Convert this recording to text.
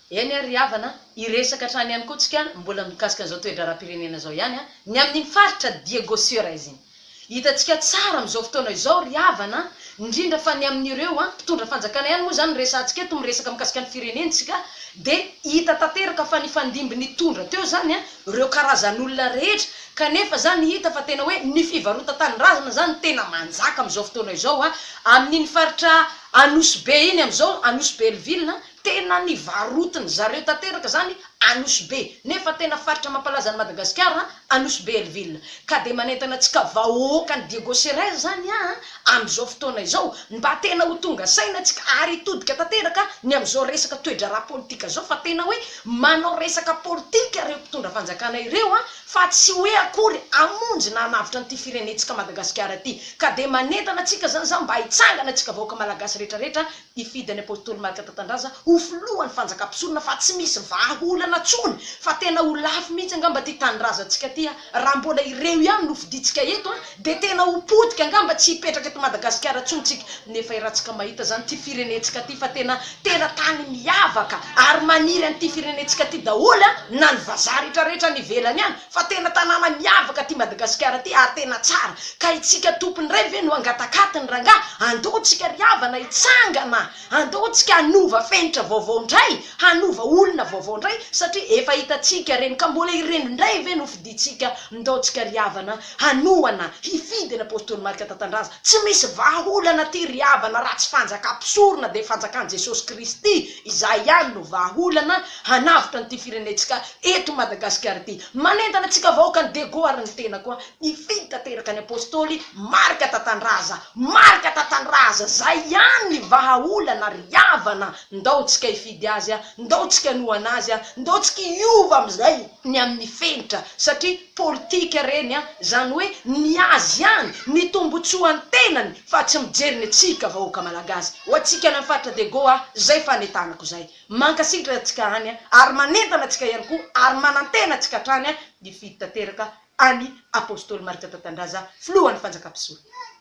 Eny ary ry havana, hiresaka hatrany ihany koa tsika mbola mikasika an'izao toe-draharaham-pirenena izao ihany ny amin'iny faritra Diego Suarez iny. Hitantsika tsara amin'izao fotoana izao ry havana, indrindra fa ny amin'ireo mpitondra fanjakana ihany moa izany no resahantsika eto, miresaka mikasika ny firenentsika, dia hita tanteraka fa nifandimby nitondra teo izany ireo karazan'olona rehetra, kanefa izany hita fa tena hoe ny fivarotan-tanindrazana izany no tena manjaka amin'izao fotoana izao amin'iny faritra Anosibe iny amin'izao, Anosy Belleville, Tena nivarotiny zareo tanteraka zany Anosibe nefa tena faritra mampalaza an'i Madagasikara Anosibe Hellville ka dia manentana antsika vahoakan'i Diego Serez zany an amin'izao fotoana izao mba tena ho tonga saina tsika ary hitodika tanteraka ny amin'izao resaka toe-draharaha politika zao fa tena hoe manao resaka politika ireo mpitondra fanjakana ireo an fa tsy hoe akory hamonjy na hanavotra an'ity firenentsika Madagasikara ity ka dia manentana antsika zany za mba hitsangana antsika vahoaka Malagasy rehetra rehetra Hifidy an'i Apostoly Marc Tatandraza ho filohan'ny fanjakam-pisorona fa tsy misy vahaolana tsony fa tena ho lafo mihitsy angamba ty tanindrazantsika ty a! Raha mbola ireo ihany no fidintsika eto a! Dia tena ho potika angamba tsy hipetraka eto Madagasikara tsony tsika nefa iratsika mahita zany ty firenentsika ty fa tena tena tany miavaka ary maniry an'ity firenentsika ty daholo a! Na ny vazaha retraretra any ivelany any fa tena tanàna miavaka ty Madagasikara ty ary tena tsara ka itsika tompony indray ve no hangatakatiny rangaha andao tsika ry havana hitsangana andao tsika hanova fenitra vaovao ndray hanova olona vaovao ndray satria efa hitantsika reny ka mbola ireny ndray ve no fidintsika ndao tsika ry havana hanohana hifidy ny apostoly Marc Tatandraza tsy misy vahaolana ty ry havana raha tsy fanjakam-pisorona dia fanjakan'i Jesosy Kristy izay ihany no vahaolana hanavotra an'ity firenentsika eto Madagasikara ity. Manentana antsika vahoaka ny Dego ary ny tena koa hifidy tanteraka ny Apostoly Marc Tatandraza. Marc Tatandraza, zay ihany ny vahaolana ry havana, ndao tsika hifidy azy a, ndao tsika hanohana azy a, ndao tsika hiova amin'izay ny amin'ny fenitra satria politika reny a, zany hoe ny azy ihany, ny tombotsoan'ny tenany fa tsy mijery ny antsika vahoaka Malagasy. Ho antsika any amin'ny faritra Dego a, zay fanentanako zay. Mankasitraka antsika any ary manentana antsika ihany koa ary manantena antsika hatrany hifidy tanteraka an'i Apostoly Marc Tatandraza filohan'ny fanjakam-pisorona.